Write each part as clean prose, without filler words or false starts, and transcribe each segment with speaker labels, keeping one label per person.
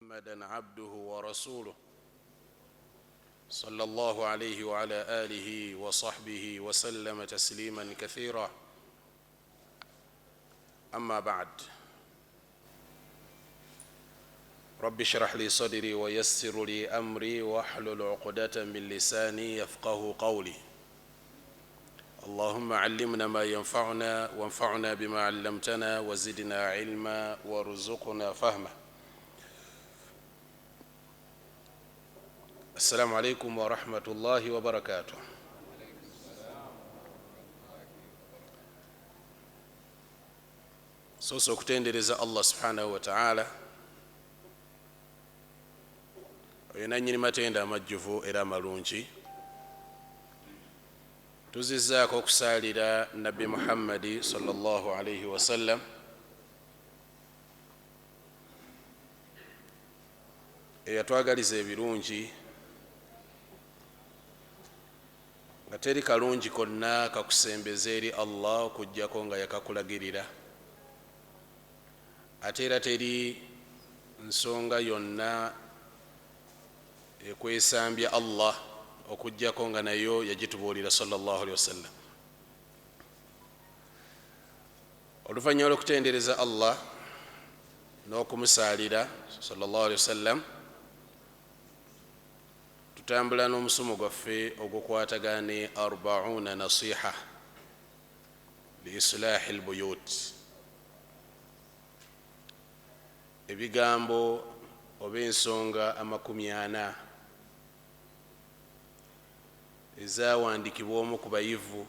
Speaker 1: محمدا عبده ورسوله صلى الله عليه وعلى اله وصحبه وسلم تسليما كثيرا. اما بعد، رب اشرح لي صدري ويسر لي امري واحلل عقده من لساني يفقه قولي. اللهم علمنا ما ينفعنا، وانفعنا بما علمتنا، وزدنا علما، وارزقنا فهما. السلام عليكم ورحمة الله وبركاته. Soose okutendereza Allah subhanahu wataala, oyo nanyini matenda amajjuvu era amalungi. Tuzizzaako okusaalira Nabbi Muhammadi sallallahu alaihi wasallam, eyatwagaliza ebirungi nga teri kalungi konna kakusembeza eri Allah okugjako nga yakakulagirira, ate era teri nsonga yonna ekwesambya Allah okugjako nga nayo yagitubuulira sallallahu alaihi wasallam. Oluvannyuma lw'okutendereza Allah n'okumusaalira sallallahu alaihi wasallam, tutambula n'omusomo gwaffe ogukwatagana ne 40 nasiha liislahi lbuyut, ebigambo oba ensonga 40 ezawandikibwa omu ku bayivu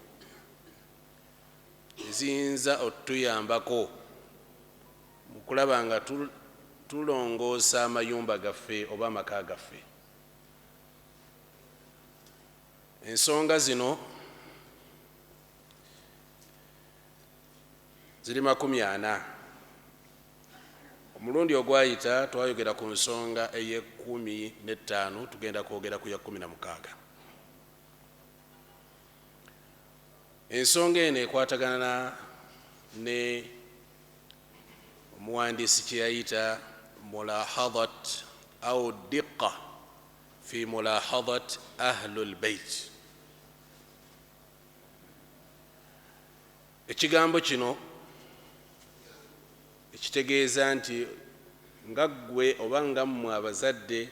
Speaker 1: eziyinza otuyambako mu kulaba nga tulongoosa amayumba gaffe oba amaka gaffe. Ensonga zino ziri 40. Omulundi ogwayita twayogera ku nsonga ey'e15, tugenda kwogera ku ya 16. Ensonga eno ekwatagana ne omuwandiisi kye yayita mulahadat au diqa fi mulahadat ahlul bait. Ekigambo kino ekitegeeza nti nga ggwe oba nga mmwe abazadde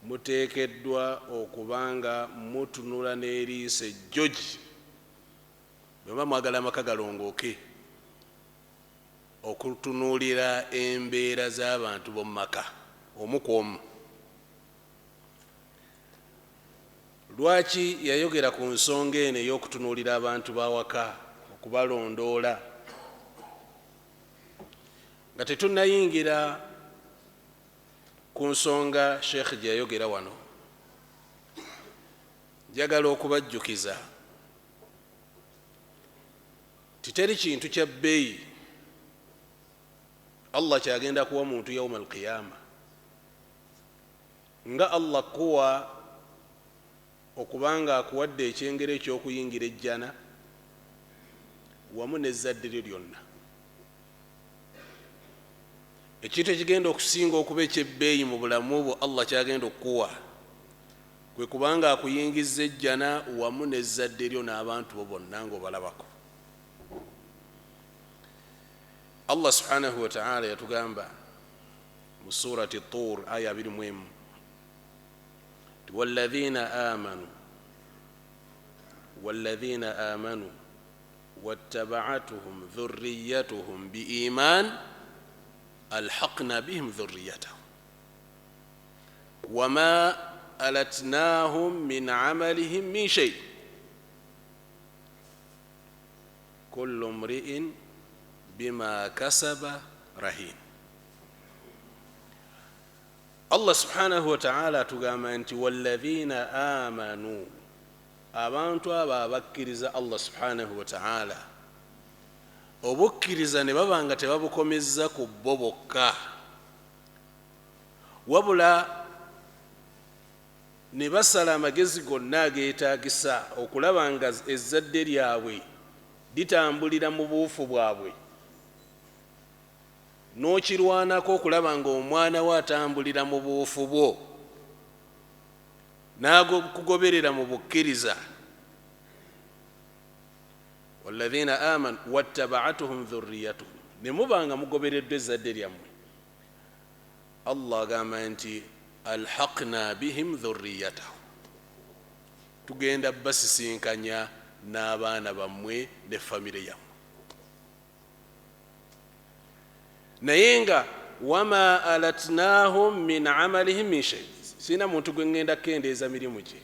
Speaker 1: muteekeddwa okuba nga mutunula n'eriiso ejjogi bwe muba mwagala amaka galongooke, okutunuulira embeera z'abantu b'omu maka omu ku omu. Lwaki yayogera ku nsonga eno ey'okutunuulira abantu b'awaka, okubalondoola, nga tetunnayingira ku nsonga sheekh gye yayogera wano? Njagala okubajjukiza nti teri kintu kya bbeeyi Allah kyagenda kuwa muntu yauma alqiyama nga Allah kuwa okubanga akuwadde ekyengero ekyokuyingira ejjana wamu n'ezzadde lyo lyonna. Ekintu ekigenda okusinga okuba ekyebbeeyi mu bulamu bwo Allah kyagenda okukuwa kwe kubanga akuyingiza ejjana wamu n'ezzadde lyo n'abantu bo bonna ng'obalabako. Allah subhanahu wataala yatugamba mu surati Tur aya 21 nti walladhina amanu, walladhina amanu wattaba'atuhum dhurriyatuhum biiman alhaqna bihim dhurriyatahum wama alatnahum min amalihim min shay kullu mri'in bima kasaba rahin. Allah subhanahu wataala atugamba nti walladhina amanu, abantu abo abakkiriza Allah subhanahu wataala, obukkiriza ne baba nga tebabukomezza ku bo bokka, wabula ne basala amagezi gonna ageetaagisa okulaba nga ezzadde lyabwe litambulira mu buufu bwabwe. N'okirwanako okulaba ng'omwana we atambulira mu buufu bwo n'akugoberera mu bukkiriza. Walladhina amanu wattabaatuhum dhurriyatuhum, ne muba nga mugobereddwa ezzadde lyammwe, Allah agamba nti alhaqna bihim dhurriyatahum, tugenda basisinkanya n'abaana bammwe ne famire yammwe. Naye nga wama alatnahum min amalihim min shay, sirina muntu gwe ŋŋenda kukendeeza mirimu gye.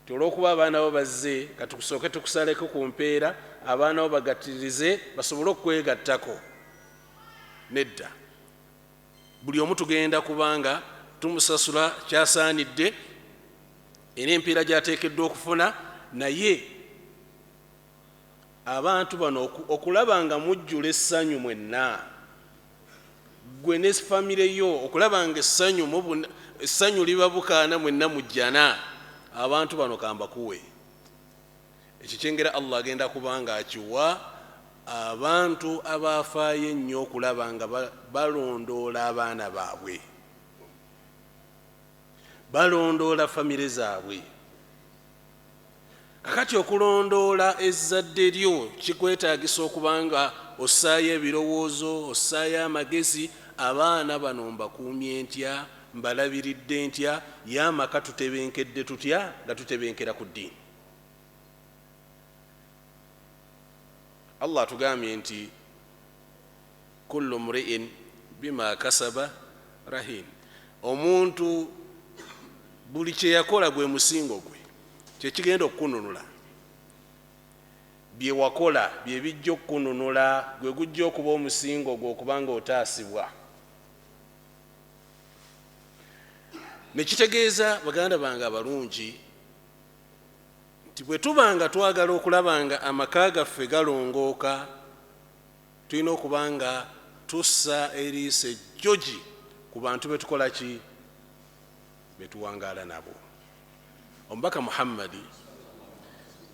Speaker 1: Ti olw'okuba abaana bo bazze, katukusooke tukusaleko ku mpeera, abaana bo bagattirize basobole okukwegattako. Nedda, buli omu tugenda kubanga tumusasula kyasaanidde era empeera gy'ateekeddwa okufuna. Naye abantu bano okulaba nga mujjula essanyu mwenna, ggwe ne famire yo, okulaba nga essanyu libabukaana mwenna mujjana, abantu bano kambakuwe. Ekyo kyengera Allah agenda kubanga akiwa abantu abafaayo ennyo okulaba nga balondoola abaana baabwe, balondoola famire zaabwe. Kakati okulondoola ezzadde lyo kikwetaagisa okuba nga ossaayo ebirowoozo, ossaayo amagezi. Abaana bano mbakuumye ntya, mbalabiridde ntya, ye amaka tutebenkedde tutya nga tutebenkera ku ddiini. Allah atugambye nti kullu mri'in bima kasaba rahin, omuntu buli kye yakola gwe musingo gwe, kyekigenda okukununula. Bye wakola bye bijja okukununula, gwe gujja okuba omusingo gwe okubanga otaasibwa. Ne kitegeeza, baganda bange abalungi, nti bwe tuba nga twagala okulaba nga amaka gaffe galongooka, tulina okuba nga tussa eriiso ejjogi ku bantu be tukola ki, be tuwangaala nabo. Omubaka Muhammadi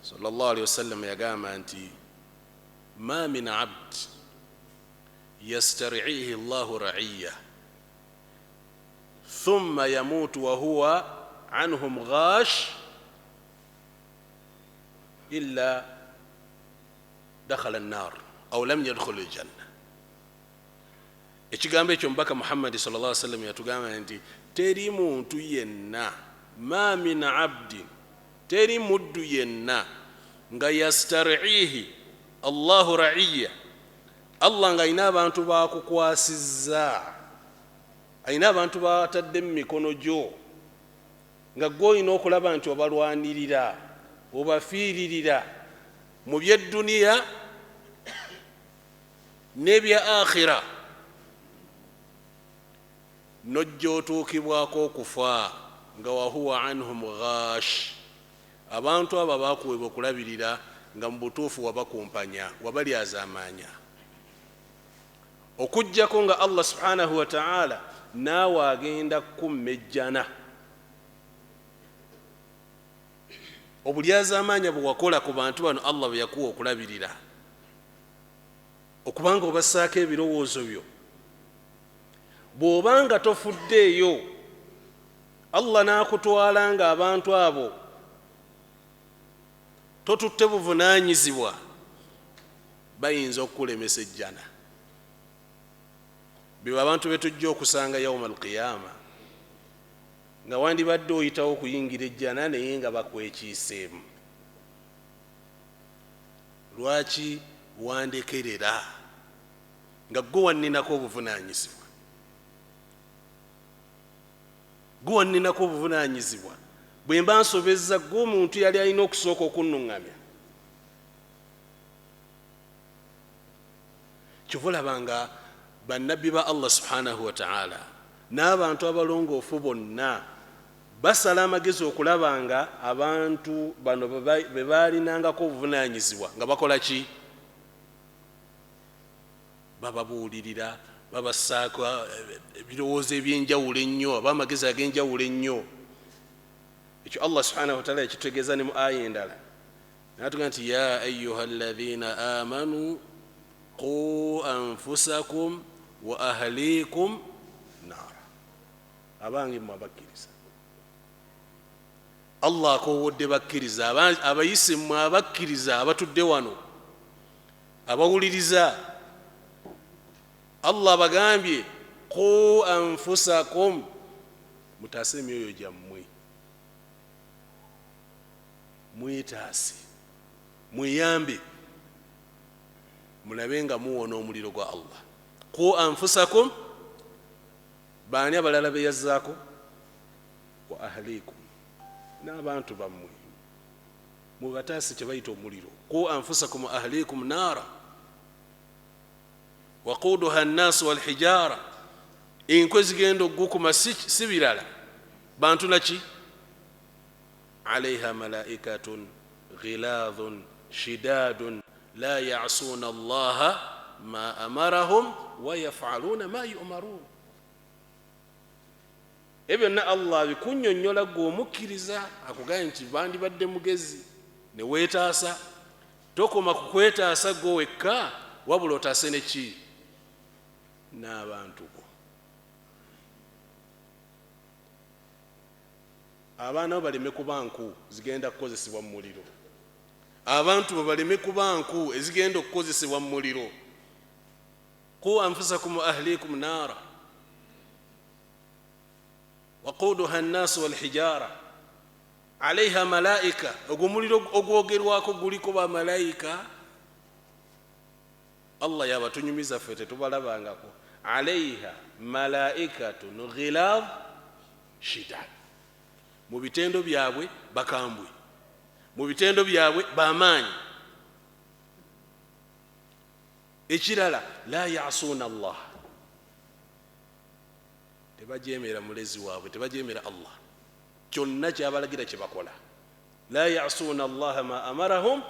Speaker 1: sallallahu alaihi wasallam yagamba nti ma min abd yastariihi Allahu ra'iya thumma yamutu wa huwa anhum ghash illa dakhala an-nar aw lam yadkhul al-janna. Ekigambo ekyo Omubaka Muhammadi sallallahu alaihi wasallam yatugamba nti teri muntu yenna, ma min abdin, teri muddu yenna nga yastariihi Allahu ra'iya, Allah nga alina abantu bakukwasizza, alina abantu batadde mu mikono gyo, nga gwe olina okulaba nti obalwanirira, obafiiririra mu by'edduniya n'ebya akhira, n'ojja otuukibwako okufa nga wahuwa anhum ghash, abantu abo abakuweebwa okulabirira nga mu butuufu wabakumpanya, wabalyazaamaanya, okuggyako nga Allah subhanahu wa ta'ala naawe agenda kummejjana. Obulyazaamaanya bwe wakola ku bantu bano Allah bwe yakuwa okulabirira, okubanga obassaako ebirowoozo byo, bw'obanga tofuddeeyo Allah n'akutwala ng'abantu abo totutte buvunaanyizibwa, bayinza okukulemesa ejjana. Beba abantu be tujja okusanga yauma alqiyama nga wandibadde oyitawo okuyingira ejjana naye nga bakwekiiseemu. Lwaki wandekerera nga gwe wanninako obuvunaanyizibwa? Gwe wanninako obuvunaanyizibwa, bwe mba nsobezza gwe omuntu yali alina okusooka okunnuŋŋamya. Kyova olaba nga bannabbi ba Allah subhanahu wa ta'ala n'abantu abalongoofu bonna basala amagezi okulaba nga abantu bano be baalinangako obuvunaanyizibwa nga bakola ki? Bababuulirira, babassaako ebirowoozo eby'enjawulo ennyo, ab'amagezi ag'enjawulo ennyo. Ekyo Allah subhanahu wa ta'ala yakitutegeeza ne mu aya endala, n'atugamba nti ya ayuha alladhina amanu qu anfusakum wa ahlikum nara. Abange mmwe abakkiriza, Allah akoowodde bakkiriza, abayise mmwe abakkiriza abatudde wano abawuliriza. Allah abagambye qu anfusakum, mutaase emyoyo gyammwe, mwetaase, mweyambe, mulabe nga muwona omuliro gwa Allah. Qu anfusakum, baani abalala be yazzaako? Wa ahlikum, n'abantu bammwe, mubataase kye bayita omuliro. Qu anfusakum wa ahlikum naara waquduha nnaasu walhijara, enkwe zigenda okugukuma si birala bantu naki. Alaiha malaikatun ghiladhun shidadun la yasuuna allaha ma amarahum wa yafaluuna ma yumarun. Ebyo byonna Allah abikunnyonnyola ggwe omukkiriza, akugambye nti bandibadde mugezi ne weetaasa. Tokoma ku kwetaasa ggwe wekka, wabula otaase ne ki? N'abantu bo. Abaana bo baleme kuba nku zigenda kukozesebwa mu muliro, abantu bo baleme kuba nku ezigenda okukozesebwa mu muliro. Qu anfusakum wa ahlikum naara waquduha nnaasu walhijara alaiha malaika. Ogwo omuliro ogwogerwako guliko bamalayika, Allah yabatunyumiza ffe tetubalabangako. Alaiha malaikatun ghilad shidad, mu bitendo byabwe bakambwe, mu bitendo byabwe bamaanyi. Ekirala, la yasuuna Allah, tebajemera mulezi waabwe, tebajemera Allah, kyonna kyabalagira kye bakola. La yasuuna allaha ma amarahum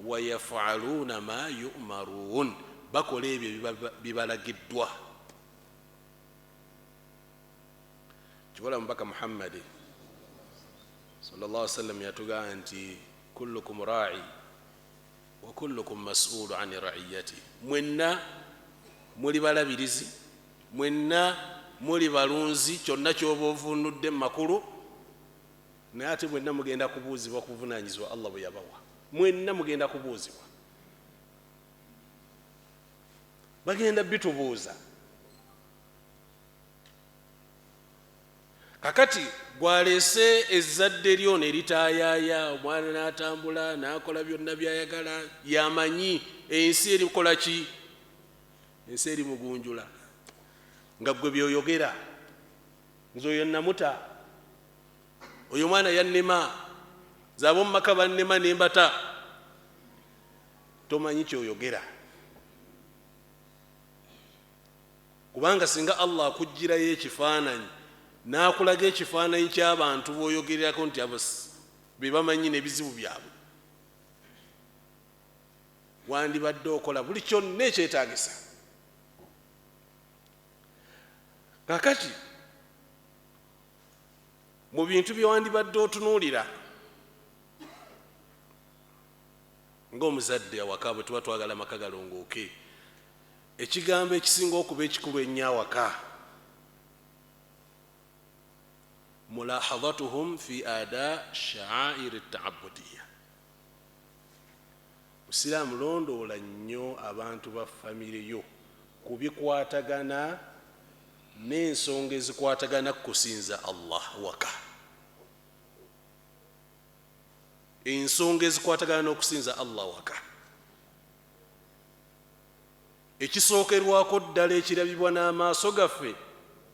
Speaker 1: wa yafaluuna ma yumaruun, bakola ebyo bibalagiddwa. Kibola mubaka Muhammadi sallallahu alaihi wasallam yatugamba nti kullukum ra'i wa kullukum mas'ulu ani ra'iyati, mwenna muli balabirizi, mwenna muli balunzi, kyonna ky'oba ovuunudde mu makulu, naye ate mwenna mugenda kubuuzibwa ku buvunaanyizibwa Allah bwe yabawa. Mwenna mugenda kubuuzibwa, bagenda bitubuuza. Kakati gwaleese ezzadde lyo ne litaayaaya, omwana n'atambula n'akola byonna by'ayagala, yamanyi ensi erikola ki, ensi eri mugunjula, nga ggwe by'oyogera, nze oyo namuta, oyo mwana yannema, nze ab'omu maka bannema ne mbata. Tomanyi ky'oyogera, kubanga singa Allah akuggyirayo ekifaananyi n'akulaga ekifaananyi ky'abantu b'oyogererako nti abo be bamanyi n'ebizibu byabwe, wandibadde okola buli kyonna ekyetaagisa. Kakati mu bintu bye wandibadde otunuulira ng'omuzadde awaka, bwe tuba twagala amaka galongooke, ekigambo ekisinga okuba ekikulu ennyo awaka, mulahadhatuhum fi ada sha'air ta'abudiya. Musiraamu, londoola nnyo abantu ba famire yo ku bikwatagana n'ensonga ezikwatagana ku kusinza Allah waka, ensonga ezikwatagana n'okusinza Allah waka. Ekisookerwako ddala ekirabibwa n'amaaso gaffe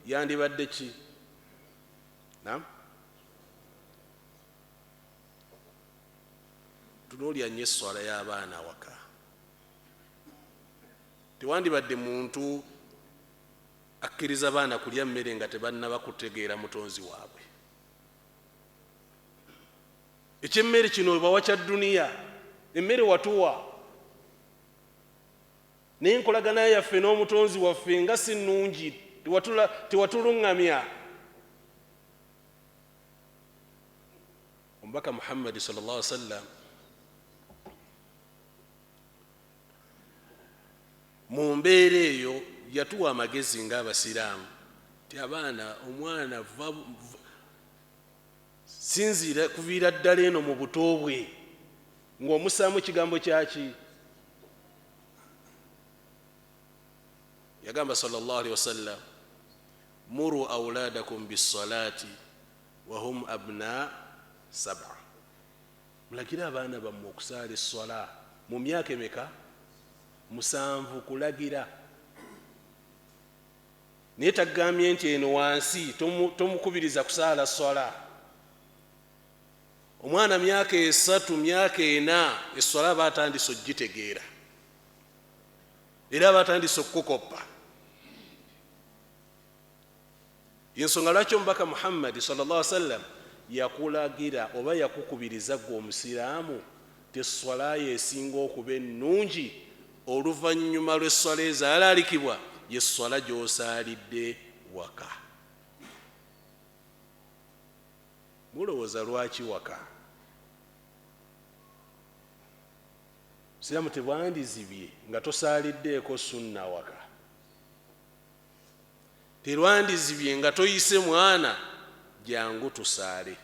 Speaker 1: yandibadde ki? Naam, tunuulira nnyo esswala y'abaana awaka. Tewandibadde muntu akkiriza baana kulya mmere nga tebannaba kutegeera mutonzi waabwe. Ekyemmere kino bawa kya dduniya, emmere watuwa, naye enkolagana yaffe n'omutonzi waffe nga si nnungi, tewatuluŋŋamya. Omubaka Muhammadi sallallahu alaihi wasallam mu mbeera eyo Yatuwa amagezi ng'abasiraamu ti abaana, omwana sinziira kuviira ddala eno mu buto bwe ng'omusaamu kigambo kyaki. Yagamba sallallahu alaihi wasallam, muru auladakum bisalati wahum abna 7, mulagire abaana bammwe okusaala esswala mu myaka emeka? 7. Kulagira, naye tagambye nti eno wansi tomukubiriza kusaala swala. Omwana myaka 3, myaka 4, esswala aba atandise okugitegeera era aba atandise okukukoppa. Ensonga lwaki omubaka Muhammadi sallallahu alaihi wasallam yakulagira oba yakukubiriza ggwe omusiraamu ti esswala yo esinga okuba ennungi oluvannyuma lw'esswala ezaalaalikibwa ye sswala gy'osaalidde waka. Mulowooza lwaki waka? Siraamu tebwandizibye nga tosaaliddeeko sunna waka, terwandizibye nga toyise mwana jangu tusaale.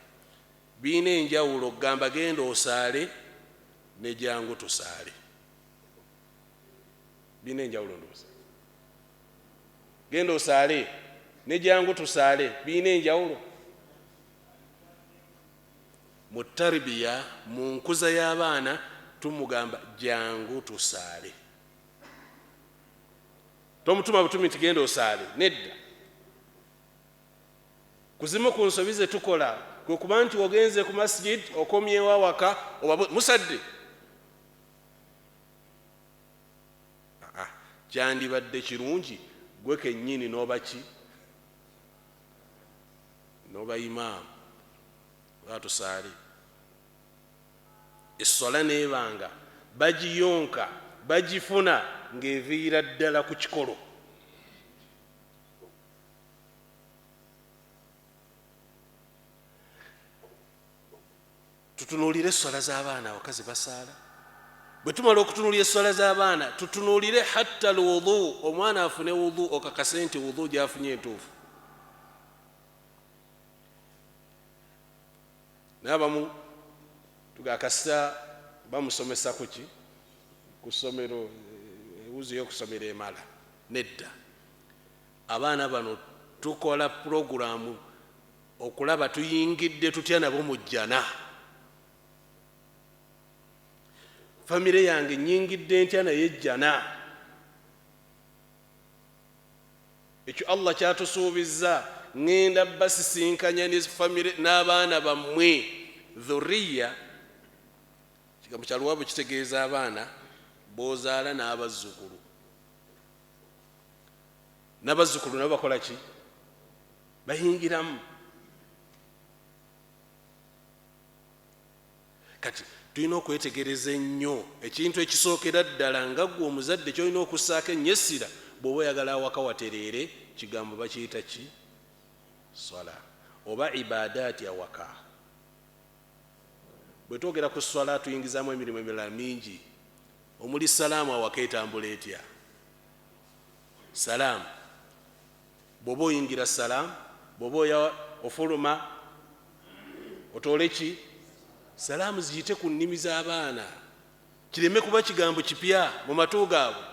Speaker 1: Biina enjawulo okugamba genda osaale ne jangu tusaale, biina enjawulo. Ndowooza genda osaale ne jangu tusaale biina enjawulo. Mu tarbiya, mu nkuza y'abaana, tumugamba jangu tusaale, tomutuma butumi nti genda osaale, nedda. Kuzimu ku nsobi ze tukola kwe kuba nti ogenze ku masjid, okomyewo awaka oba musadde. Kyandibadde kirungi gwe kennyini n'oba ki, n'oba imaamu tusaale esswala n'ebanga bagiyonka bagifuna ng'eviira ddala ku kikolo. Tutunuulire esswala z'abaana awaka ze basaala. Bwe tumala okutunuulira esswala z'abaana, tutunuulire hatta lwudu, omwana afune wudu, okakase nti wudu gy'afunye entuufu. Naye abamu tugakasita bamusomesa kuki ku ssomero, ewuzi y'okusomero emala. Nedda, abaana bano tukola pulogulaamu okulaba tuyingidde tutya nabo mu jjana. Famire yange nyingidde ntya naye ejjana? Ekyo Allah kyatusuubizza, ŋŋenda basisinkanya ne famire n'abaana bammwe. Dhurriya kigambo kya Luwarabu kitegeeza abaana b'ozaala n'abazzukulu. N'abazzukulu nabo bakola ki? Bayingiramu. Kati tulina okwetegereza ennyo ekintu ekisookera ddala nga ggwe omuzadde ky'olina okussaako ennyo essira bw'oba oyagala awaka watereere, kigambo bakiyita ki? Swala oba ibadaati awaka. Bwe twogera ku swala tuyingizaamu emirimu emirala mingi omuli salaamu. Awaka etambula etya salaamu? Bw'oba oyingira salaamu, bw'oba ofuluma otoole ki? Salaamu ziyite ku nnimi z'abaana, kireme kuba kigambo kipya mu matu gaabwe.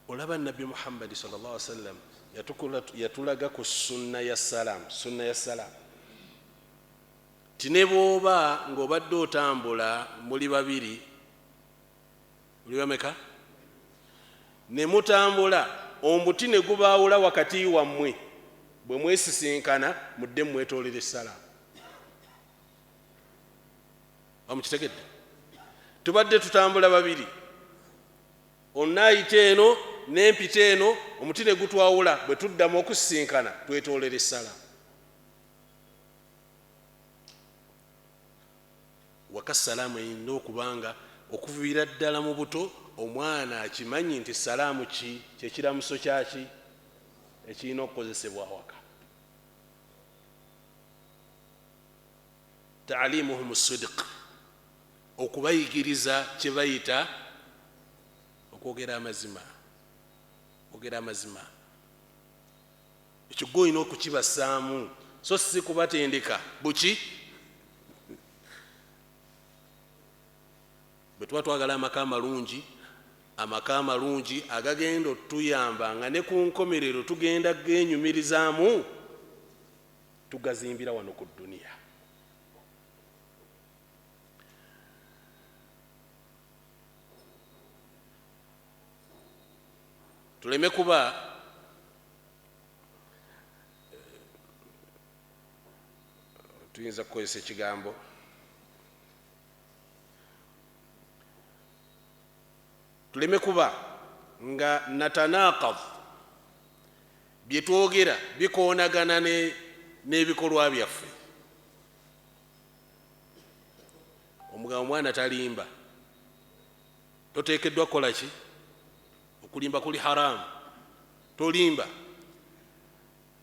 Speaker 1: Olaba Nabbi Muhammadi sallallahu alaihi wasallam yatulaga ku sunna ya salaamu, sunna ya salaamu ti ne bw'oba ng'obadde otambula muli babiri, muli bameka, ne mutambula omuti ne gubaawula wakati wammwe, bwe mwesisinkana mudde mwetoolera essalaamu. Bamukitegedde? Tubadde tutambula babiri, onaayita eno n'empita eno, omuti ne gutwawula, bwe tuddamu okusisinkana twetoolera essalaamu. Waka salaamu erina okubanga okuviira ddala mu buto omwana akimanyi nti salaamu ki kyekiramuso kyaki ekirina okukozesebwa awaka. Taalimuhum sidiq, okubayigiriza kye bayita Okwogera amazima, kwogera amazima, ekyo gwe olina okukibassaamu, so si kubatendeka buki. Bwe tuba twagala amaka amalungi, amaka amalungi agagenda otuyamba nga ne ku nkomerero tugenda genyumirizaamu, tugazimbira wano ku dduniya. Tuleme kuba tuyinza kukozesa ekigambo tuleme kuba nga natanaqad, bye twogera bikoonagana n'ebikolwa byaffe. Omugabo omwana talimba, toteekeddwa kukola ki? Okulimba kuli haramu, tolimba.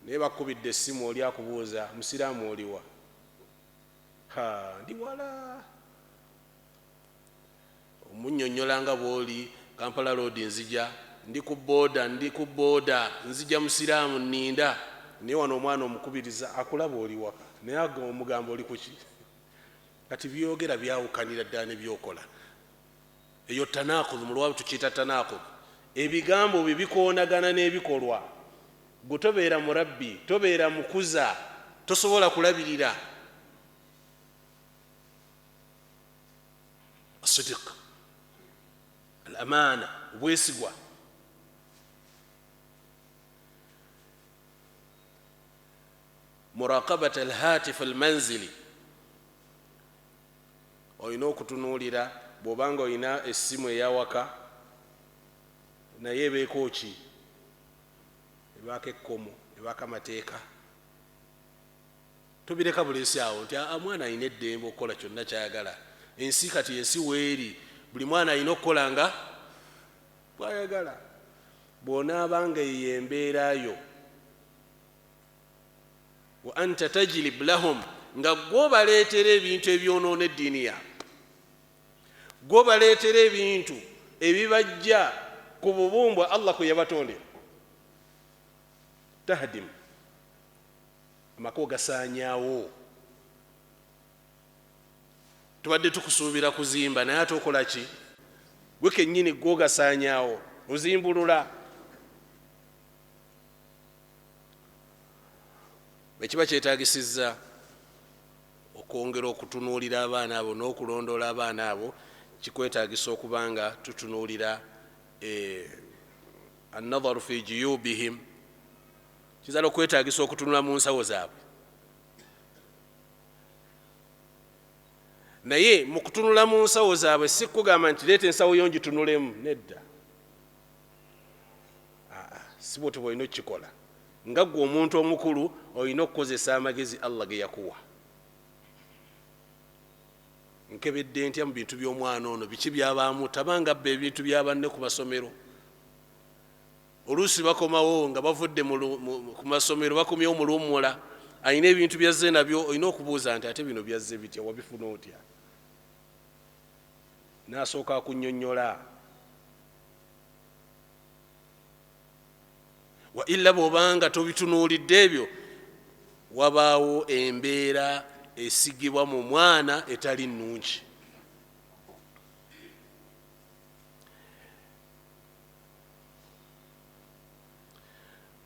Speaker 1: Naye bakubidde essimu, oli akubuuza, musiraamu oliwa? Ha, ndi wala. Omunnyonnyola nga bw'oli Kampala Road, nzija, ndi ku booda, ndi ku booda, nzija musiraamu, nninda. Naye wano omwana omukubiriza akulaba oli waka, naye omugamba oli kuki? Kati byogera byawukanira ddala ne byokola. Eyo tanaqud, mu lwabu tukiyita tanaqud. Ebigambo bye bikoonagana n'ebikolwa. Gwe tobeera murabbi, tobeera mukuza, tosobola kulabirira. Asidiq, al amaana, obwesigwa. Muraqabat alhatif almanzili, olina okutunuulira bw'obanga olina essimu eyawaka, naye ebeeko ki? Ebaako ekkomo, ebaako amateeka. Tobireka bulesi awo nti mwana alina eddembe okukola kyonna kyayagala. Ensi kati ensi weeri, buli mwana alina okukola nga bw'ayagala. Bw'onaabanga eyo embeera yo, wa anta tajlib lahum, nga gw'obaleetera ebintu ebyonoona eddiini yaabwe, gw'obaleetera ebintu ebibajja ku bubumbwa Allah kwe yabatondera, tahdim, amaka ogasaanyaawo. Tubadde tukusuubira kuzimba, naye ate okola ki? Gwe kennyini gw'ogasaanyaawo, ozimbulula. Bwe kiba kyetaagisizza okwongera okutunuulira abaana abo n'okulondoola abaana abo, kikwetaagisa okuba nga tutunuulira annadharu fi juyubihim. Kiyinza n'okwetaagisa okutunula mu nsawo zaabwe, naye mu kutunula mu nsawo zaabwe si kugamba nti leeta ensawo yo ngitunulemu, nedda. Si bwotyo bw'olina okukikola. Nga ggwe omuntu omukulu olina okukozesa amagezi Allah ge yakuwa. Nkebedde ntya mu bintu by'omwana ono? Biki byabaamu? Tabanga abba ebintu bya banne ku masomero. Oluusi bakomawo nga bavudde ku masomero, bakomyewo mu luwummula, alina ebintu byazze nabyo. Olina okubuuza nti ate bino byazze bitya, wabifuna otya? N'asooka akunnyonnyola. Wa illa bw'obanga tobitunuulidde ebyo, wabaawo embeera esigibwa mu mwana etali nnungi.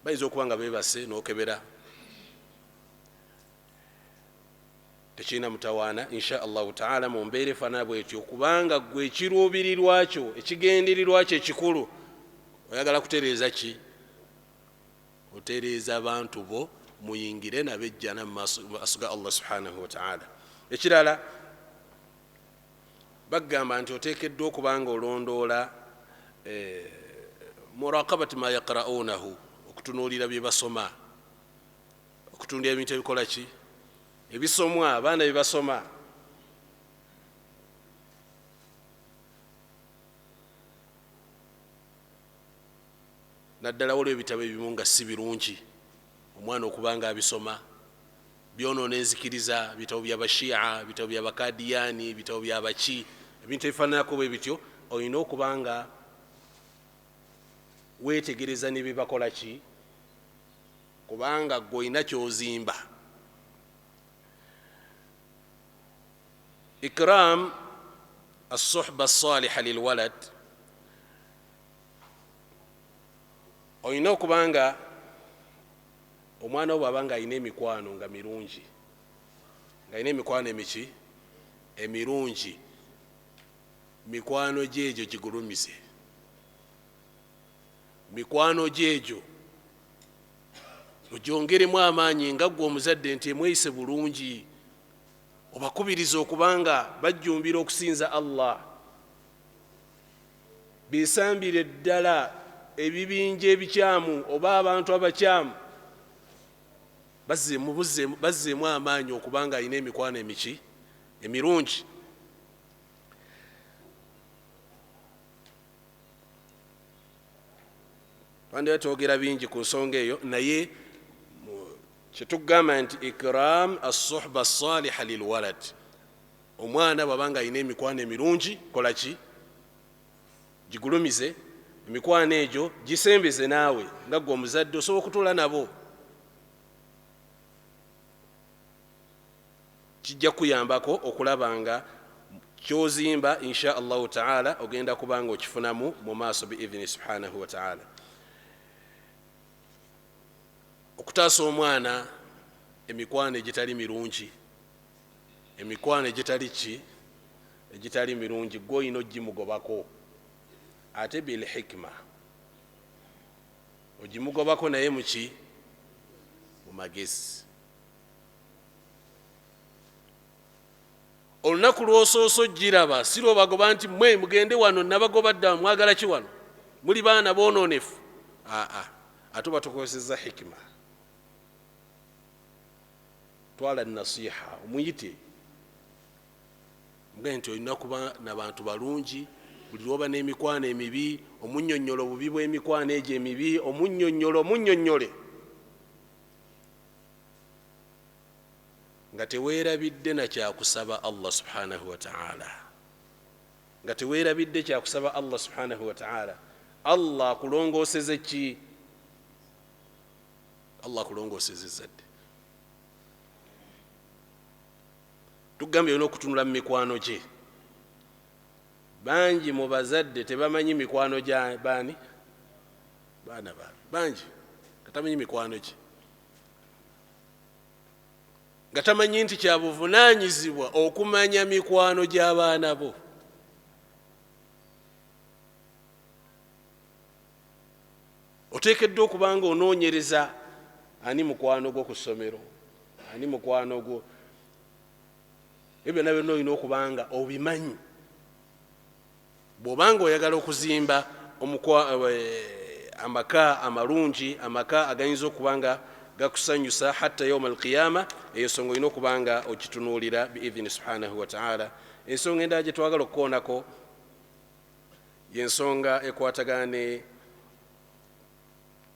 Speaker 1: Bayinza okuba nga beebase n'okebera, tekirina mutawaana insha Allahu taala mu mbeera efaanana bwetyo, kubanga ggwe ekiruubirirwa kyo, ekigendererwa kyo ekikulu, oyagala kutereeza ki? Otereeza abantu bo muyingire nabo ejjana mu maaso ga Allah subhanahu wa taala. Ekirala, bagamba nti oteekeddwa okuba nga olondoola muraqabati ma yaqra'unahu, okutunuulira bye basoma, okutunuulira ebintu ebikola ki, ebisomwa, abaana bye basoma. Naddala waliwo ebitabo ebimu nga si birungi omwana okuba nga abisoma, byonoona enzikiriza, bitabo bya Bashia, bitabo bya Bakadiyani, bitabo bya baki, ebintu ebifaananako bwe bityo. Olina okuba nga Weetegereza ne bye bakola ki, kubanga ggwe olina ky'ozimba. Ikram assuhba assaliha lilwalad, olina okuba nga omwana wo bw'aba nga alina emikwano nga mirungi, ng'alina emikwano emiki emirungi, mikwano gye egyo gigulumize, mikwano gye egyo ogyongeremu amaanyi nga ggwe omuzadde nti emweyise bulungi, obakubiriza okuba nga bajjumbira okusinza Allah, besambire ddala ebibinja ebikyamu oba abantu abakyamu, bazzeemu amaanyi okuba nga alina emikwano emiki emirungi. Twandibadde twogera bingi ku nsonga eyo, naye kyetugamba nti ikram assuhba assaliha lilwalad, omwana bw'aba nga alina emikwano emirungi, kola ki? Gigulumize emikwano egyo, gisembeze naawe nga ggwe omuzadde osobola okutuula nabo, kijja kuyambako okulaba nga kyozimba insha Allahu taala ogenda kuba nga okifunamu mu maaso biidhini subhanahu wa taala. Okutaasa omwana emikwano egitali mirungi, emikwano egitali ki, egitali mirungi, gwe olina ogimugobako, ate bilhikima ogimugobako, naye muki? Mu magezi. Olunaku lw'osoose ogiraba, si lwobagoba nti mwe mugende wano, nabagoba dda, mwagala ki wano, muli baana boonoonefu. Aa, ate oba tukozesezza hikima. Twala nasiha, omuyite, mugambe nti olina kuba nabantu balungi, buli lwoba n'emikwano emibi omunnyonnyola obubi bw'emikwano egyo emibi, omunnyonnyola, omunnyonnyole nga teweerabidde na kyakusaba Allah subhanahu wa taala, nga teweerabidde kyakusaba Allah subhanahu wa taala, Allah akulongooseze ki? Allah akulongooseze ezzadde. Tugambye olina okutunula mu mikwano gye. Bangi mu bazadde tebamanyi mikwano gya baani, baana baabwe, bangi nga tamanyi mikwano gye, nga tamanyi nti kyabuvunaanyizibwa okumanya mikwano gy'abaana bo. Oteekeddwa okuba nga onoonyereza ani mukwano gwo ku ssomero, ani mukwano gwo, ebyo byonna byonna olina okuba nga obimanyi. Bw'oba nga oyagala okuzimba amaka amalungi, amaka agayinza okuba nga gakusanyusa hatta yauma alqiyama, eyo ensonga olina okuba nga okitunuulira biidhini subhanahu wa taala. Ensonga endala gye twagala okukoonako yensonga ekwatagana ne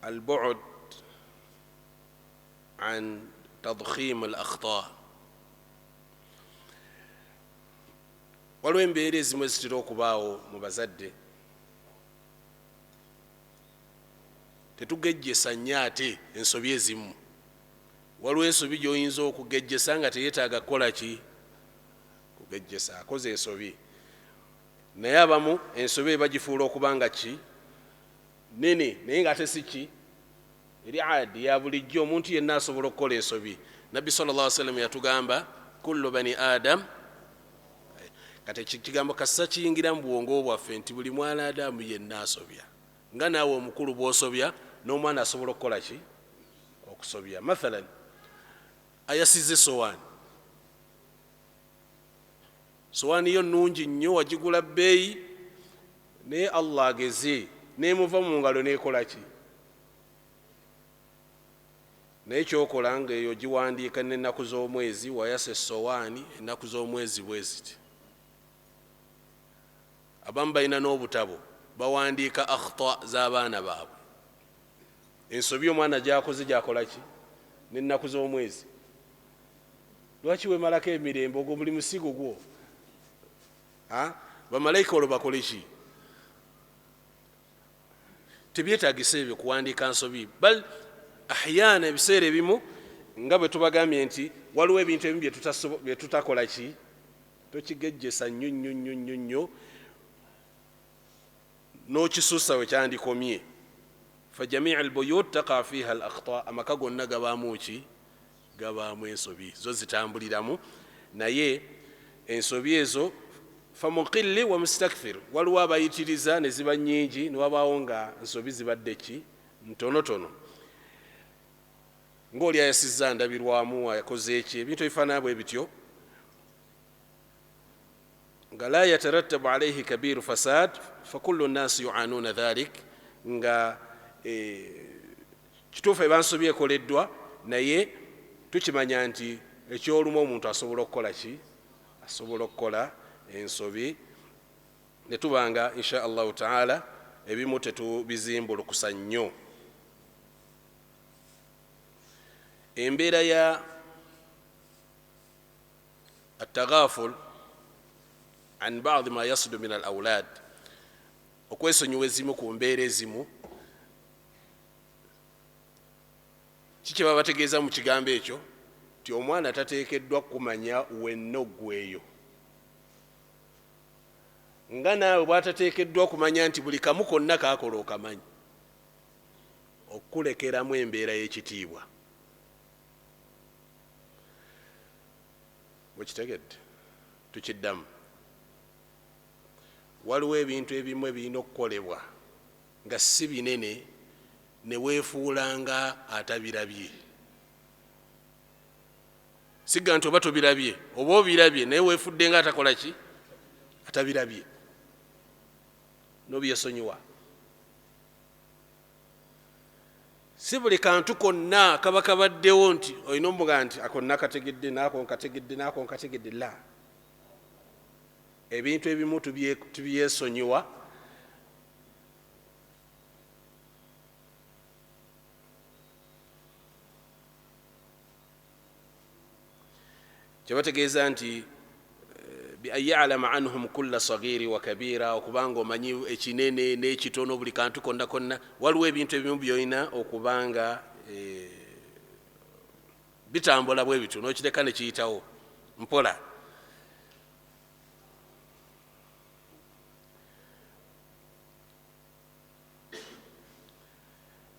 Speaker 1: albuud an tadkhim al akhta. Waliwo embeera ezimu ezitera okubaawo mu bazadde, tetugejjesa nnyo ate ensobi ezimu. Waliwo ensobi gy'oyinza okugejjesa nga teyeetaaga kukola ki? Kugejjesa, akoze ensobi. Naye abamu ensobi bagifuula okuba nga ki? Nene, naye ng'ate si ki? Eri adi ya bulijjo, omuntu yenna asobola okukola ensobi. Nabbi sallallahu alaihi wasallam yatugamba kullu bani adam. Kati ekigambo kassa kiyingira mu bwongo bwaffe nti buli mwana Adamu yenna asobya, nga naawe omukulu bw'osobya, n'omwana asobola okukola ki? Okusobya. Mathalan, ayasizza essowaani, sowaani yo nnungi nnyo, wagigula bbeeyi, naye Allah ageze neemuva mu ngalo neekola ki? Naye kyokola nga eyo giwandiika n'ennaku z'omwezi, wayasa essowaani ennaku z'omwezi bwe ziti. Abamu balina n'obutabo bawandiika akhta z'abaana baabwe, ensobi omwana gy'akoze gy'akola ki n'ennaku z'omwezi. Lwaki weemalako emirembe? Ogwo buli musigo gwo. Bamalayika olwo bakole ki? Tebyetagisa ebyo kuwandiika nsobi, bal ahyana ebiseera ebimu nga bwe tubagambye nti waliwo ebintu ebimu bye tutakola ki, tokigejjesa nnyo nnyo nnyo nnyo nnyo n'okisussa we kyandikomye. Fajamii albuyut taqa fiha al akhta, amaka gonna gabaamu ki? Gabaamu ensobi, zo zitambuliramu, naye ensobi ezo famuqilli wa mustakthir, waliwo abayitiriza ne ziba nnyingi, ne wabaawo nga nsobi zibadde ki? Ntonotono, ng'oli ayasizza ndabirwamu, akoze eki, ebintu ebifaanana bwe bityo, nga la yatarattabu alaihi kabiru fasad fakullu nnasi yuanuuna dhalik, nga kituufu eba nsobi ekoleddwa, naye tukimanya nti ekyolumu omuntu asobola okukola ki? Asobola okukola ensobi, ne tuba nga insha allahu taala ebimu tetubizimbulukusa nnyo. Embeera ya atagaaful an badi ma yasudu min al aulad, okwesonyiwa ezimu ku mbeera ezimu, kiki babategeeza mu kigambo ekyo? Nti omwana tateekeddwa kumanya wenna oggweeyo, nga naawe bwatateekeddwa kumanya nti buli kamu konna kakola okamanyi, okukulekeramu embeera y'ekitiibwa. Mukitegedde? Tukiddamu, waliwo ebintu ebimu ebirina okukolebwa nga si binene, ne weefuula nga atabirabye. Sigga nti oba tobirabye, oba obirabye, naye weefudde nga atakola ki? Atabirabye, nobyesonyiwa. Si buli kantu konna kaba kabaddewo nti olina omuga nti ako nakategedde, naako nkategedde, naako nkategedde. La, ebintu ebimu tubyesonyiwa. Kyebategeeza nti bi an yalama anhum kulla sagiri wa kabira, okubanga omanyi ekinene n'ekitono, buli kantu konna konna. Waliwo ebintu ebimu byolina okubanga bitambula bwe bityo, n'okireka ne kiyitawo mpola.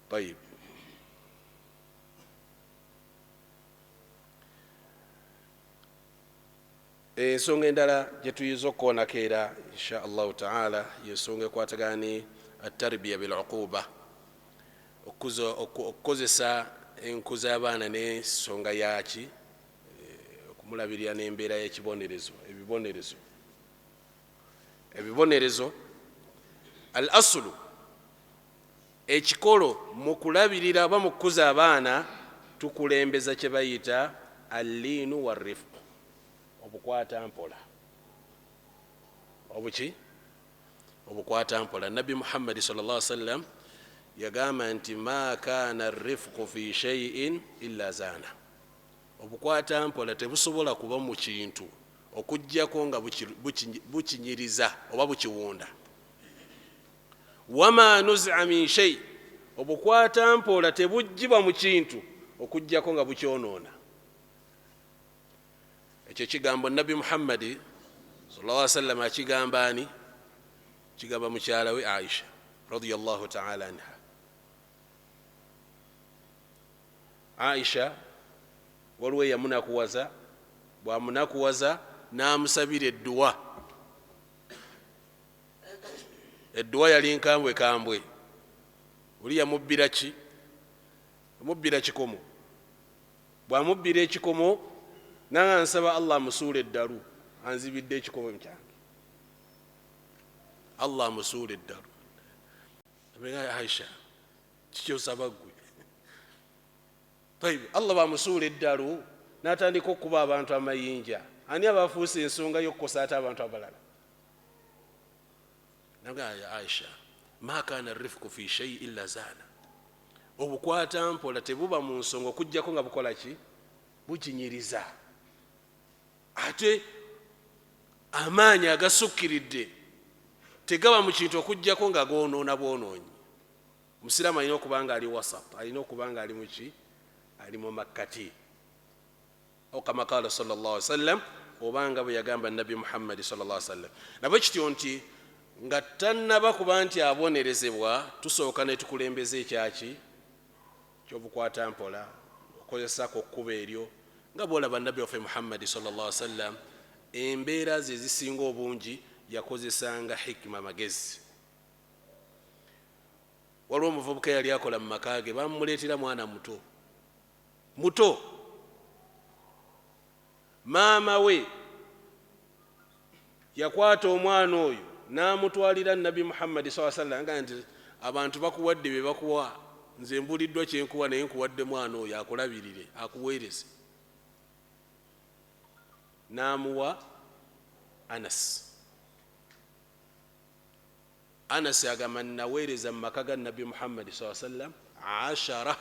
Speaker 1: Tayib, ensonga endala gye tuyinza okukoonako era insha allahu taala yensonga ekwatagana ne atarbiya biluquba, okukozesa enkuza y'abaana n'ensonga yaki, okumulabirira n'embeera y'ekibonerezo. Ebibonerezo, al asulu, ekikolo mu kulabirira oba mu kukuza abaana, tukulembeza kye bayita alliinu wa rifqu, obukwata mpola. Obuki? Obukwata mpola. Nabbi Muhammadi sal llah sallam yagamba nti ma kana rifqu fi shaiin illa zaana, obukwata mpola tebusobola kuba mu kintu okuggyako nga bukinyiriza oba bukiwunda. Wama nuzia min shei, obukwata mpola tebuggyibwa mu kintu okuggyako nga bukyonoona. Ekyo ekigambo Nabbi Muhammadi sallallahu alaihi wasallam akigamba ani? Kigamba mukyala we Aisha radiyallahu taala anha. Aisha waliwo eyamunakuwaza, bwamunakuwaza n'amusabira edduwa. Edduwa yali nkambwe kambwe. Oli yamubbira ki? Yamubbira kikomo. Bwamubbira ekikomo, nanga nsaba Allah amusuula eddalu, anzibidde ekikomo kyange, Allah amusuula eddalu. Aisha, kikyosaba ggwe? Tayib, Allah bamusuula eddalu n'atandika okukuba abantu amayinja, ani abafuuse ensonga y'okukosa ate abantu abalala? Naga ya Aisha, ma kana rifku fi shei illa zaana, obukwata mpola tebuba mu nsonga okuggyako nga bukola ki? Bukinyiriza. Ate amaanyi agasukkiridde tegaba mu kintu okuggyako nga goonoona bwonoonyi. Omusiraamu alina okuba nga ali wasat, alina okuba nga ali muki, ali mu makkati, au kama qala sallallahu alaihi wasallam, obanga bwe yagamba Nabbi Muhammadi sallallahu alaihi wasallam. Nabwe kityo nti nga tannaba kuba nti abonerezebwa, tusooka ne tukulembeza ekyaki kyobukwata mpola, okozesako kkuba eryo, nga bwolaba Nabbi waffe Muhammadi sallallahu alaihi wasallam embeera ze ezisinga obungi yakozesanga hikima, magezi. Waliwo omuvubuka eyali akola mu maka ge, bamuleetera mwana muto muto, maama we yakwata omwana oyo n'amutwalira Nabbi Muhammadi saa sallam, nga nti abantu bakuwadde bye bakuwa, nze mbuliddwa kyenkuwa, naye nkuwadde mwana oyo akulabirire, akuweereze. N'amuwa Anas. Anas agamba, naweereza mu maka ga Nabbi Muhammadi saa sallam 10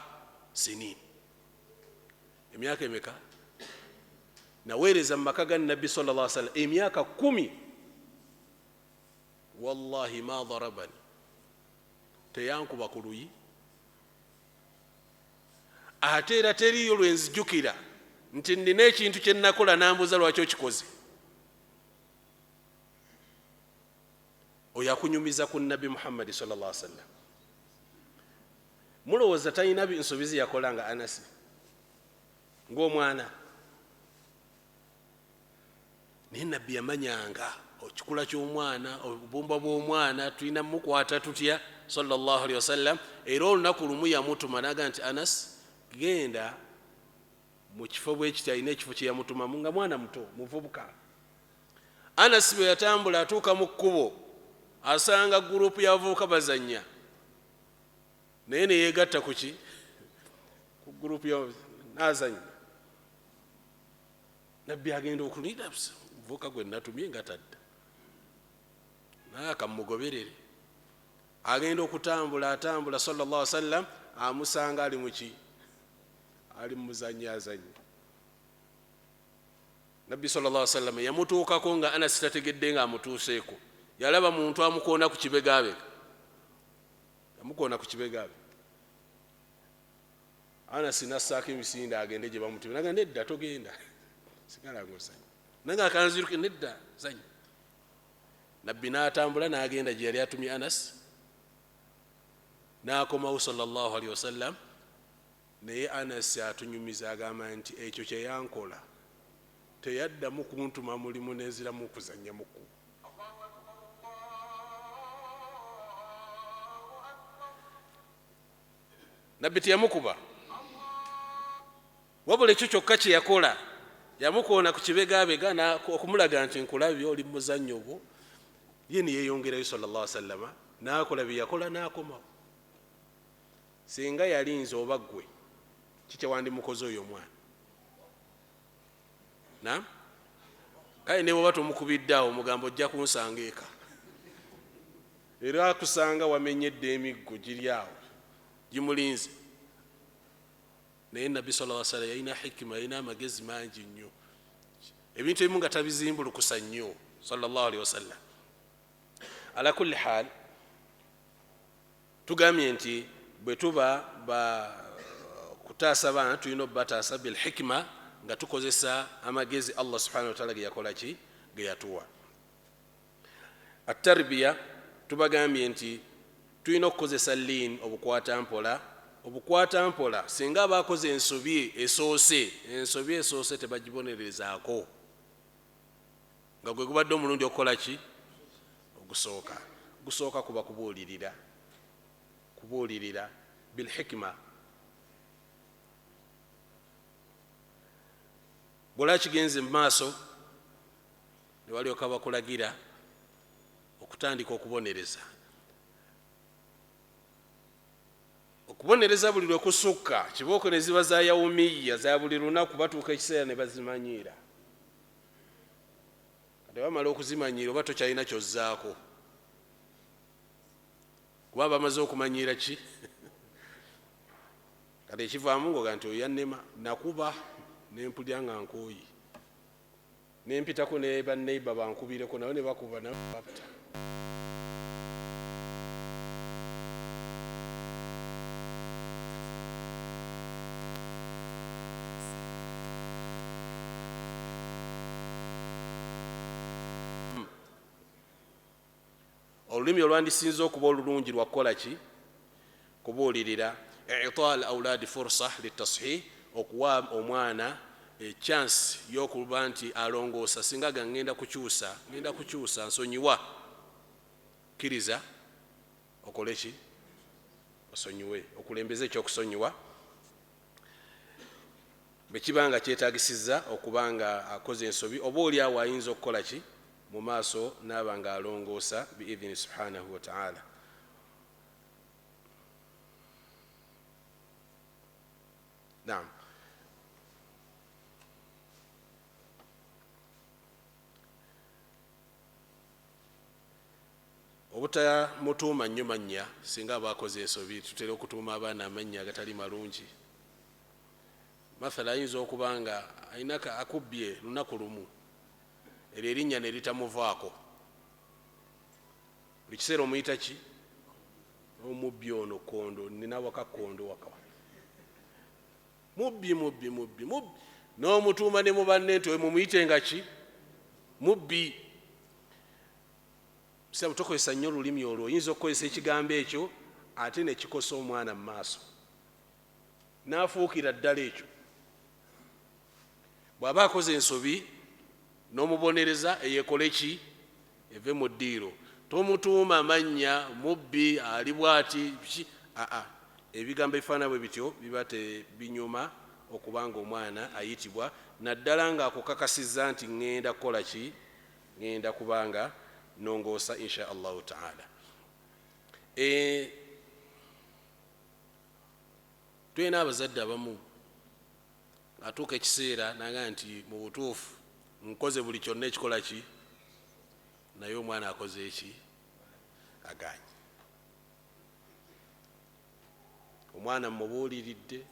Speaker 1: sinin, emyaka emeka naweereza mu maka ga Nabbi sallallahu alaihi wasallam? Emyaka 10. Wallahi ma darabani, teyankuba ku luyi, ate era teriiyo lwe nzijukira nti nnina ekintu kye nakola nambuuza lwaki okikoze. Oyo akunyumiza ku Nabbi Muhammadi sallallahu alaihi wasallam, mulowooza talina nsobi ze yakola nga Anasi ng'omwana? Naye Nabbi yamanyanga ekikula ky'omwana, obubumba bw'omwana, tulina mukwata tutya sallallahu alaihi wasallam. Era olunaku lumu yamutuma naga nti, Anas, genda mu kifo bwe kiti. Alina ekifo kye yamutumamu nga mwana muto, muvubuka. Anas bwe yatambula atuuka mu kkubo, asanga gurupu y'abavubuka bazannya, naye neyegatta kuki ku gurupu nazannya. Nabbi agenda okulira, muvubuka gwe natumye nga tadda, naye akamugoberere. Agenda okutambula, atambula, sallallahu alaihi wasallam amusanga ali muki, ali mumuzanyo, azannya. Nabbi sallallahu alaihi wasallam yamutuukako nga Anas tategedde nga amutuuseeko. Yalaba muntu amukoona ku kibegabega, yamukoona ku kibegabega. Anas nassaako emisinde agende gye bamutumye, naga nedda, togenda, sigala ng'ozannya. Nange akanziruke, nedda, zanya. Nabbi n'atambula n'agenda gye yali atumye Anas, n'akomawo sallallahu alaihi wasallam. Naye Anas atunyumiza, agamba nti ekyo kye yankola teyaddamu kuntuma mulimu, nenziramu okuzannya muku. Nabbi teyamukuba, wabula ekyo kyokka kye yakola, yamukoona ku kibegabega okumulaga nti nkulabye oli muzannyo gwo. Ye neyeyongerayo sallallahu alaihi wasallama, n'akola bye yakola, n'akomawo. Singa yali nze oba ggwe, kikyewandimukoze oyo omwana? Na kale ne bwoba tomukubidde awo, omugambo ojja kunsanga eka, era akusanga wamenyedde emiggo giri awo gimulinze. Naye Nabbi sallallahu alaihi wasallam yalina hikima, yalina amagezi mangi nnyo, ebintu ebimu nga tabizimbulukusa nnyo sallallahu alaihi wasallam. Ala kulli hal, tugambye nti bwe tuba ba kutaasa baana, tulina obbataasa bilhikima, nga tukozesa amagezi Allah subhanahu wataala ge yakola ki, ge yatuwa. Atarbiya, tubagambye nti tulina okukozesa liin, obukwata mpola, obukwata mpola. Singa aba akoze ensobi esoose, ensobi esoose tebagibonerezaako nga gwe gubadde omulundi okukola ki ogusooka. Gusooka kuba kubuulirira, kubuulirira bilhikima. Bw'olaba kigenze mu maaso, ne balyoka bakulagira okutandika okubonereza. Okubonereza buli lwe kusukka, kibooko ne ziba za yawumiya, za buli lunaku, batuuka ekiseera ne bazimanyiira. Kati bamala okuzimanyiira, oba tokyalina kyozzaako, kuba bamaze okumanyiira ki. Kati ekivaamu ngoga nti oyo yannema, nakuba nempulira nga nkooyi, nempitako ne banneiba bankubireko, nabo ne bakuba, nabo batta. Olulimi olwandisinze okuba olulungi lwakukola ki? Kubuulirira. Ita al auladi fursa litashih, okuwa omwana chance y'okuba nti alongoosa. Singa ga ngenda kukyusa, ngenda kukyusa, nsonyiwa, kkiriza okole ki? Osonyiwe, okulembeze ekyokusonyiwa bwe kiba nga kyetagisizza okuba nga akoze ensobi, oba oli awo ayinza okukola ki mu maaso n'aba nga alongoosa biidhini subhanahu wataala. Naam, obutamutuuma nnyo mannya singa aba akoze ensobi. Tutera okutuuma abaana amannya agatali malungi. Mathala ayinza okuba nga alina akubbye lunaku lumu, eryo erinnya ne litamuvaako, buli kiseera omuyita ki? Omubbi ono, kondo, nina waka kondo, waka mubbi, mubbi, mubbi, mubbi, n'omutuuma ne mubanne nti mumuyite nga ki? Mubbi. Siramu, tokozesa nnyo olulimi olwo. Oyinza okukozesa ekigambo ekyo ate nekikosa omwana mu maaso, n'afuukira ddala ekyo. Bw'aba akoze ensobi n'omubonereza, eyekole ki? Eve mu ddiiro. Tomutuuma mannya mubbi, ali bwati ki? Aa, ebigambo ebifaanana bwe bityo biba tebinyuma okuba nga omwana ayitibwa, naddala ng'akukakasizza nti ŋŋenda kukola ki? Ŋŋenda kubanga nongoosa insha Allahu taala. Tulina abazadde abamu atuuka ekiseera naga nti mu butuufu nkoze buli kyonna ekikola ki, naye omwana akoze eki? Aganye. Omwana mubuuliridde,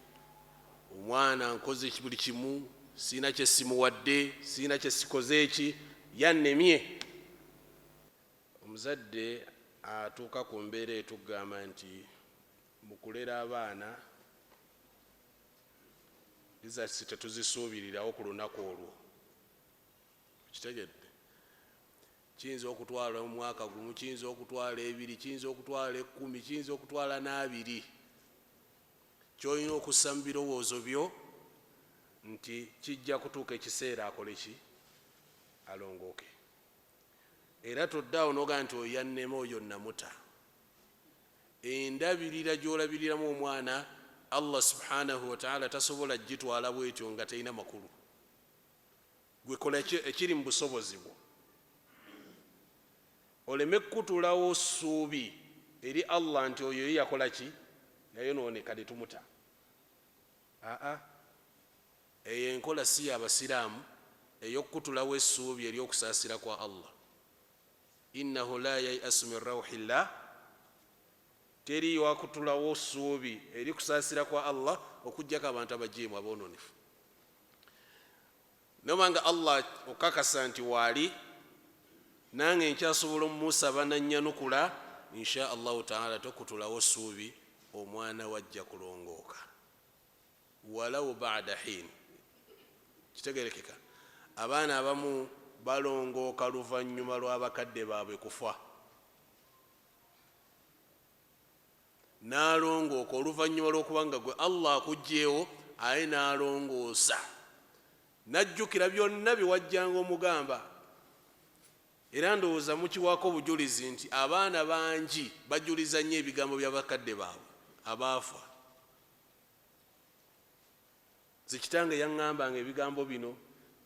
Speaker 1: omwana nkoze buli kimu, siina kyesimuwadde, siina kyesikoze eki, yannemye. Omuzadde atuuka ku mbeera etugamba nti mu kulera abaana results tetuzisuubirirawo ku lunaku olwo. Kitegedde, kiyinza okutwala omwaka gumu, kiyinza okutwala 2, kiyinza okutwala 10, kiyinza okutwala n'abiri. Kyolina okussa mu birowoozo byo nti kijja kutuuka ekiseera akole ki? Alongooke. Era toddaawo nogaa nti oyo yannema, oyo namuta. Endabirira gy'olabiriramu omwana, Allah subhanahu wataala tasobola gitwala bwetyo nga terina makulu. Gwe kola ekiri mu busobozi bwo, oleme kukutulawo ssuubi eri Allah nti oyo ye yakola ki? Yayonooneka ne tumuta. Aa, eyo enkola si y'abasiraamu ey'okukutulawo essuubi ery'okusaasira kwa Allah. Innahu la yayasu min rauhillah, teri wakutulawo ssuubi eri kusaasira kwa Allah okugjako abantu abajeemu, aboononefu. Nobanga Allah okakasa nti waali nange nkyasobola omumusaba nannyanukula insha Allahu taala, tokutulawo ssuubi, omwana wajja kulongooka walau bada hin. Kitegerekeka, abaana abamu balongooka luvannyuma lw'abakadde baabwe kufa, n'alongooka oluvannyuma lw'okuba nga gwe Allah akuggyeewo, aye n'alongoosa, n'ajjukira byonna bye wajjanga omugamba. Era ndowooza mukiwaako obujulizi nti abaana bangi bajuliza nnyo ebigambo by'abakadde baabwe abaafa. Nze kitange yaŋŋambanga ebigambo bino,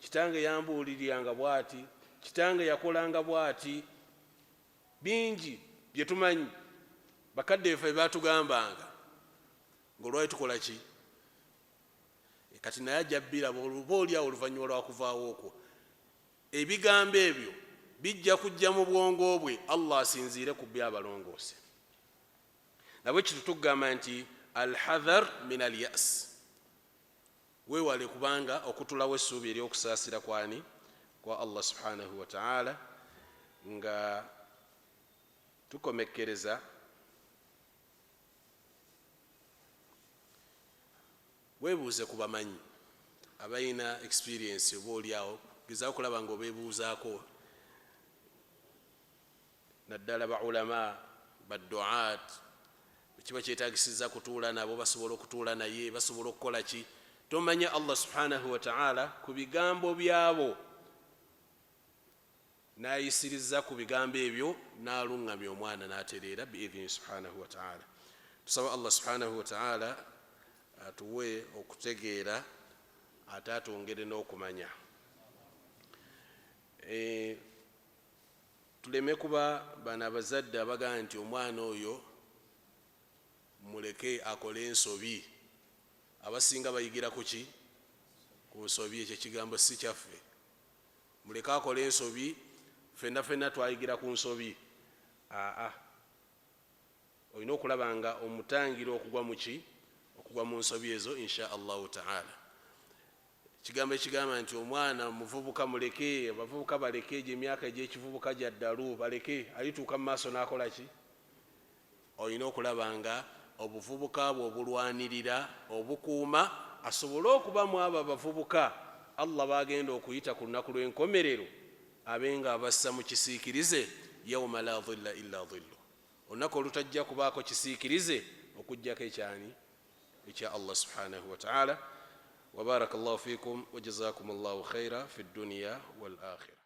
Speaker 1: kitange yambuuliriranga bw'ati, kitange yakolanga bw'ati. Bingi bye tumanyi bakadde baffe batugambanga ng'olwali tukola ki. Kati naye ajja bbiraba oba oliawo oluvannyuma lwakuvaawo okwo, ebigambo ebyo bijja kujja mu bwongo bwe, Allah asinziire ku byabalongoose. Nabwe kitu tugamba nti alhadhar min alyas, weewale kubanga okutulawo essuubi ery'okusaasira kwani? Kwa Allah subhanahu wataala. Nga tukomekkereza, weebuuze ku bamanyi abalina experience, oba oliawo gezaako okulaba nga obeebuuzaako. Naddala baulama, baduat, kiba kyetagisiza kutuula nabo, basobola okutuula naye, basobola okukola ki. Tomanya Allah subhanahu wataala ku bigambo byabo n'ayisiriza ku bigambo ebyo n'aluŋŋamya omwana n'atereera biidhini subhanahu wataala. Tusaba Allah subhanahu wataala atuwe okutegeera ate atwongere n'okumanya. Tuleme kuba bano abazadde abagamba nti omwana oyo muleke akole ensobi. Abasinga bayigira ku ki? Ku nsobi. Ekyo ekigambo si kyaffe. Muleke akole ensobi, fenna fenna twayigira ku nsobi. Aa, olina okulaba nga omutangira okugwa muki, okugwa mu nsobi ezo, insha Allahu taala. Ekigambo ekigamba nti omwana muvubuka muleke, abavubuka baleke, egyo emyaka egyekivubuka gya ddalu, baleke, alituuka mu maaso n'akola ki? Olina okulaba nga obuvubuka bwe obulwanirira, obukuuma, asobole okuba mu abo abavubuka Allah bagenda okuyita ku lunaku lw'enkomerero, abe nga abassa mu kisiikirize, yauma la dhilla illa dhillu, olunaku olutajja kubaako kisiikirize okugjako ekyani? Ekya Allah subhanahu wataala. Wabaraka llahu fikum wajazakum llahu khaira fi dduniya wal akhira.